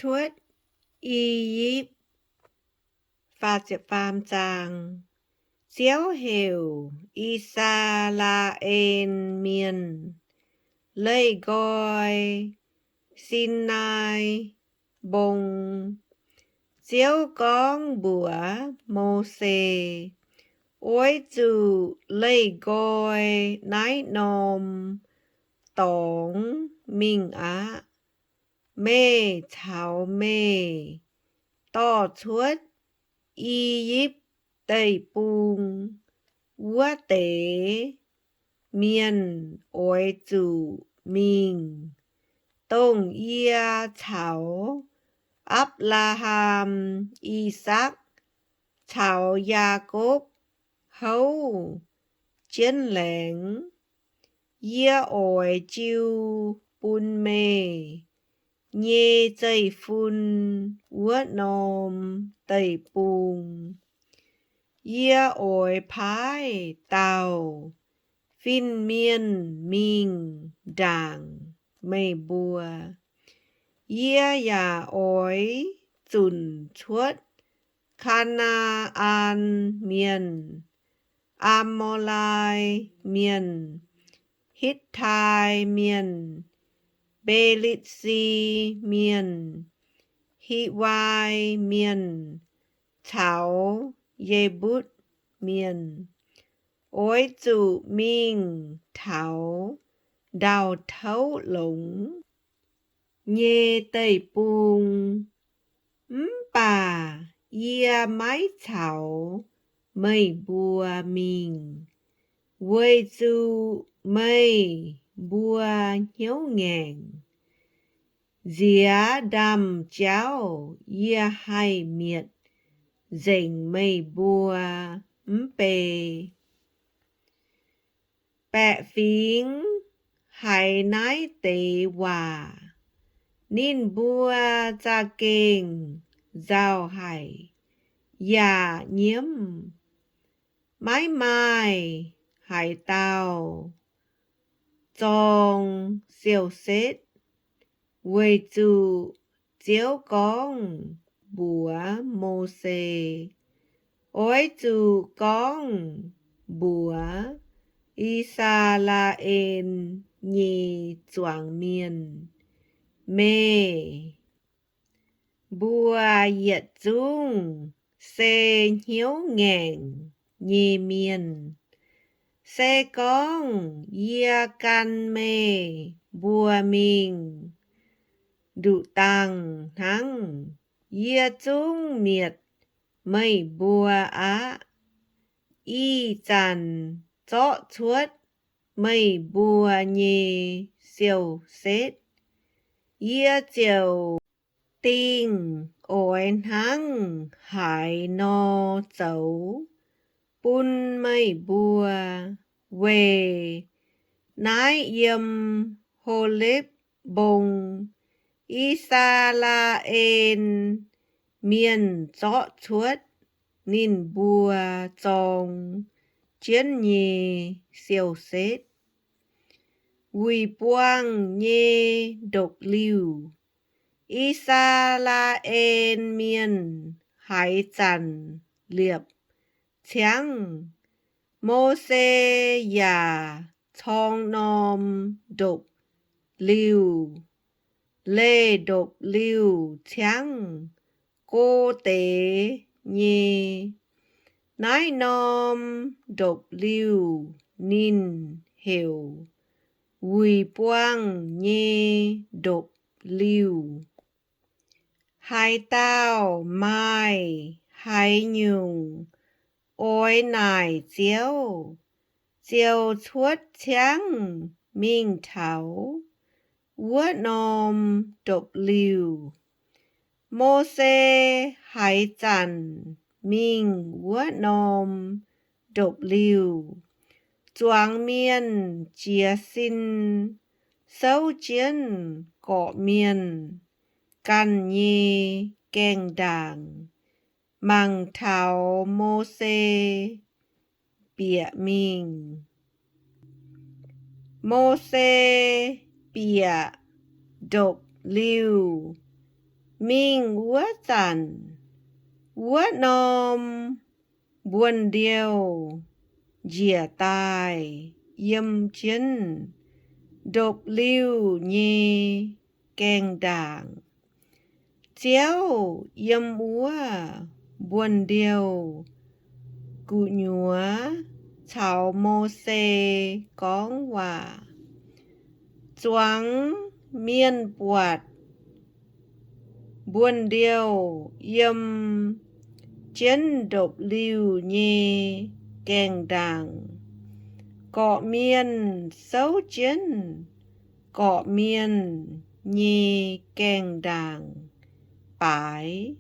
cuotv I^yipv. Ziouv heuc I^saa^laa^en Mienh leih nqoi Sinaai Mbong. Ziouv gorngv mbuox Mose, Oix zuqc leih nqoi naaiv norm dorngx mingh aqv. Meih caux meih dorh cuotv I^yipv Deic-Bung wuov deix mienh oix zuqc mingh, dongh yie caux Apc^laa^ham, I^sakc, caux Yaakopv houv jienv laengz. Yie oix jiu bun meih nyei zeiv-fun wuov norm deic-bung. Yie oix paaiv dauh fin-mienh mingh ndaangc meih mbuo. Yie yaac oix zunc cuotv Kaa^naa^an Mienh, Aa^maa^lai Mienh, Hitv^tai Mienh, Be^li^si Mienh, Hiwai Mienh caux Ye^mbutv Mienh. Oix zuqc mingh taux ndau-touv longx nyei deic-bung, mv baac yie maiv caux meih mbuo mingh, weic zuqc meih mbuo hnyouv ngaengc. Nziex ndaamv-jauv yie haih mietc nzengc meih mbuo mv bei. Baeqc fingx haiz naaiv deix waac, ninh mbuo za'gengh nzauh haic yaac nyiemv. Maiv maaih haaix dauh zorng siou-setv, weic zuqc Ziouv gorngv mbuox Mose, Oix zuqc gorngv mbuox I^saa^laa^en nyei zuangx mienh, Meih mbuo yietc zungv se hnyouv ngaengc nyei mienh. Se gorngv yie gan meih mbuo mingh nduqc dangh hnangv, yie zungv mietc meih mbuo aqv. Ih zanc zorqv cuotv meih mbuo nyei siou-setv, yie ziouc dingh oix hnangv haaix nor zoux bun meih mbuo. Weic naaiv yiem Holepv Mbong, I^saa^laa^en Mienh zorqv cuotv ninh mbuo zorng jienv nyei siou-setv, wuic buangh nyei ndopv-liuh. I^saa^laa^en Mienh haaix zanc liepc ciangv, Mose yaac corng norm ndopv-liuh, leih ndopv-liuh ciangv go deix nyei. Naaiv norm ndopv-liuh ninh heuc Wuic Buangh nyei Ndopv-Liuh. Haaix dauh maaih haaix nyungc oix naaic Ziouv, ziouc cuotv ciangv mingh taux wuov norm ndopv-liuh. Mose haaix zanc mingh wuov norm ndopv-liuh, zuangx mienh jiez sin souv jienv gorqv-mienh ganh nyei gaengh ndaangc mangc taux Mose bieqc mingh. Mose bieqc ndopv-liuh Mingh wuov zanc, wuov norm mbuonx-ndiouh njiec daaih yiem jienv ndopv-liuh nyei gaengh ndaangc. Ziouv yiem wuov mbuonx-ndiouh gu'nyuoz caux Mose gorngv waac. Zuangx mienh buatc mbuonx-ndiouh yiem jienv ndopv-liuh nyei gaengh ndaangc. Gorqv-mienh souv jienv gorqv-mienh nyei gaengh ndaangc baaix.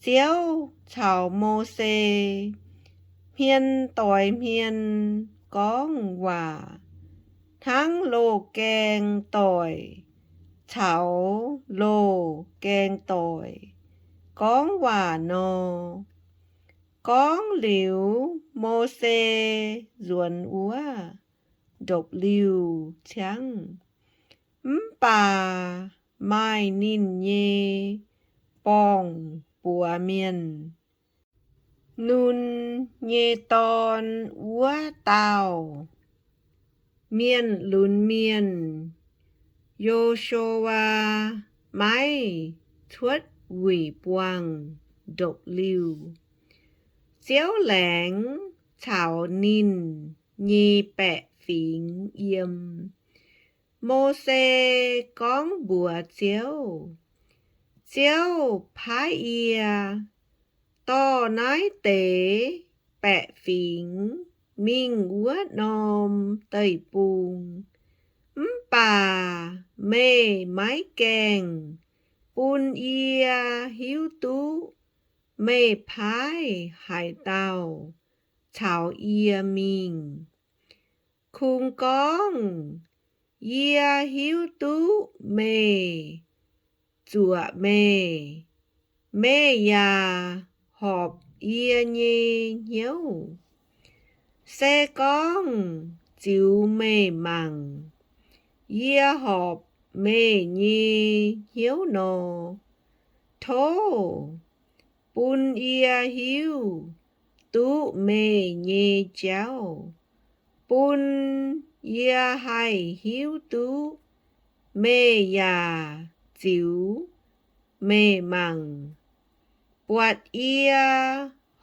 Ziouv caux Mose hmien doix hmien gorngv waac, hnangv loz-gaeng doic caux loz-gaeng doic gorngv waac nor. Gorngv liuz, Mose nzuonx wuov ndopv-liuh ciangv, mv baac maaih ninh nyei borng-buoz mienh, Nun nyei dorn wuov dauh mienh lunx mienh, Yo^su^waa, maiv cuotv wuic buangh ndopv-liuh. Ziouv laengz caux ninh nyei baeqc fingx yiem. Mose gorngv mbuox Ziouv, Ziouv paaiv yie dorh naaiv deix baeqc fingx mingh wuov norm deic-bung. Mv baac meih maiv gaengh bun yie hiuv duqv meih paaiv haaix dauh caux yie mingh. Kungx gorngv yie hiuv duqv meih zuoqc meih, meih yaac horpc yie nyei hnyouv. Se gorngv ziux meih mangc yie horpc meih nyei hnyouv nor, tov bun yie hiuv duqv meih nyei jauv, bun yie haih hiuv duqv meih yaac ziux meih mangc, buatc yie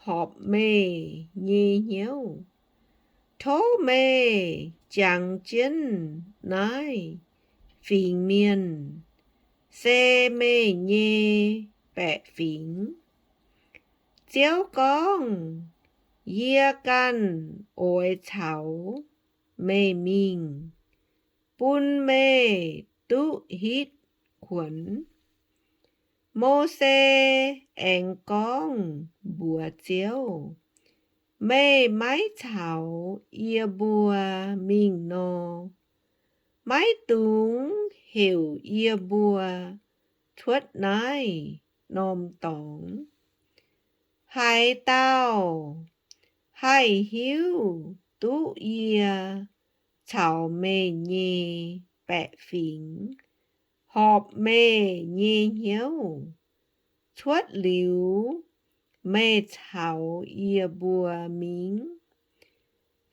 horpc meih nyei hnyouv. Tov meih jangx jienv naaiv fingx mienh, se meih nyei baeqc fingx. Ziouv gorngv, Yie ganh oix caux meih mingh, bun meih duqv hitv kuonx. Mose aengx gorngv mbuox Ziouv, Meih maiv caux yie mbuo mingh nor, maiv dungx heuc yie mbuo cuotv naaiv norm dorngx. Haaix dauh haih hiuv duqv yie caux meih nyei baeqc fingx horpc meih nyei hnyouv cuotv liuz meih caux yie mbuo mingh.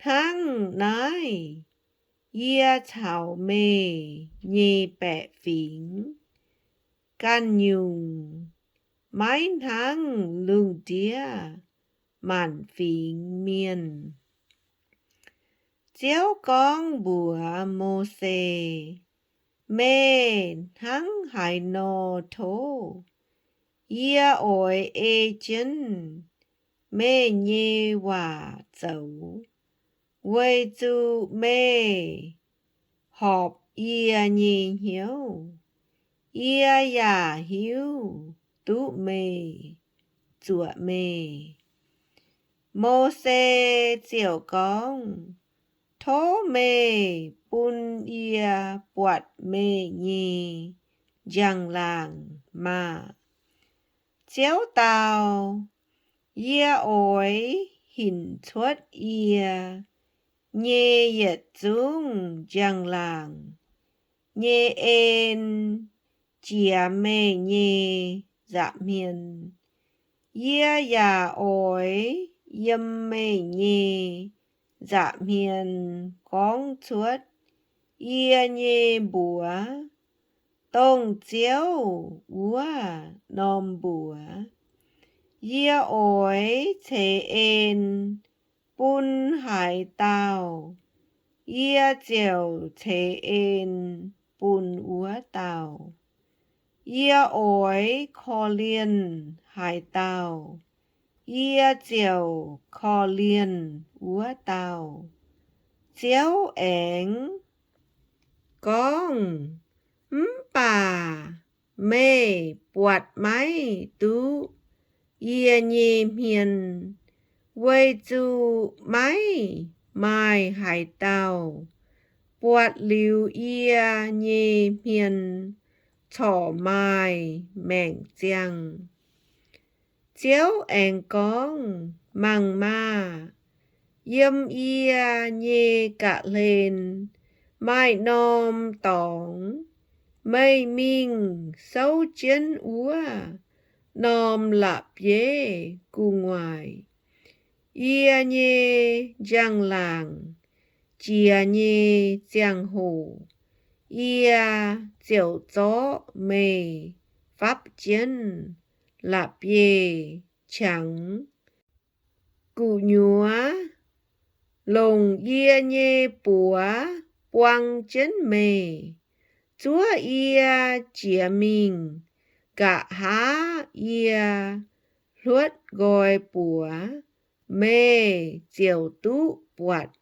Hnangv naaiv, yie caux meih nyei baeqc fingx ganh nyungc maiv hnangv lungh ndiev maanc fingx mienh. Ziouv gorngv mbuox Mose, Meih hnangv haaix nor tov, yie oix ei jienv meih nyei waac zoux, weic zuqc meih horpc yie nyei hnyouv. Yie yaac hiuv duqv meih zuoqc meih. Mose ziouc gorngv, Tov meih bun yie buatc meih nyei njang-laangc maah! Ziouv dau, Yie oix hinc cuotv yie nyei yietc zungv njang-laangc nyei en jiex meih nyei nza'hmien. Yie yaac oix yiem meih nyei nza'hmien gorngv cuotv yie nyei mbuox, dongh Ziouv wuov norm mbuox. Yie oix ceix en bun haaix dauh, yie ziouc ceix en bun wuov dauh. Yie oix korv-lienh haaix dauh, yie ziouc korv-lienh wuov dauh. Ziouv aengx gorngv, Mv baac meih buatc maiv duqv yie nyei hmien, weic zuqc maiv maaih haaix dauh buatc liuz yie nyei hmien corc maaih maengc ziangh. Ziouv aengx gorngv, Mangc maah! Yiem yie nyei ga'hlen maaih norm dorngx. Meih mingh souv jienv wuov norm la'bieiv gu'nguaaic. Yie nyei njang-laangc jiex nyei ziangh hoc, yie ziouc zorqv meih fapv jienv la'bieiv-qangx. Gu'nyuoz longc yie nyei buoz buang jienv meih. Zuov yie jiex mingh nqa'haav yie hluotv nqoi buoz, meih ziouc duqv buatc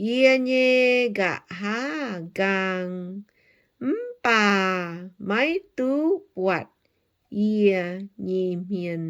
yie nyei nqa'haav nqaang, mv baac maiv duqv buatc yie nyei hmien.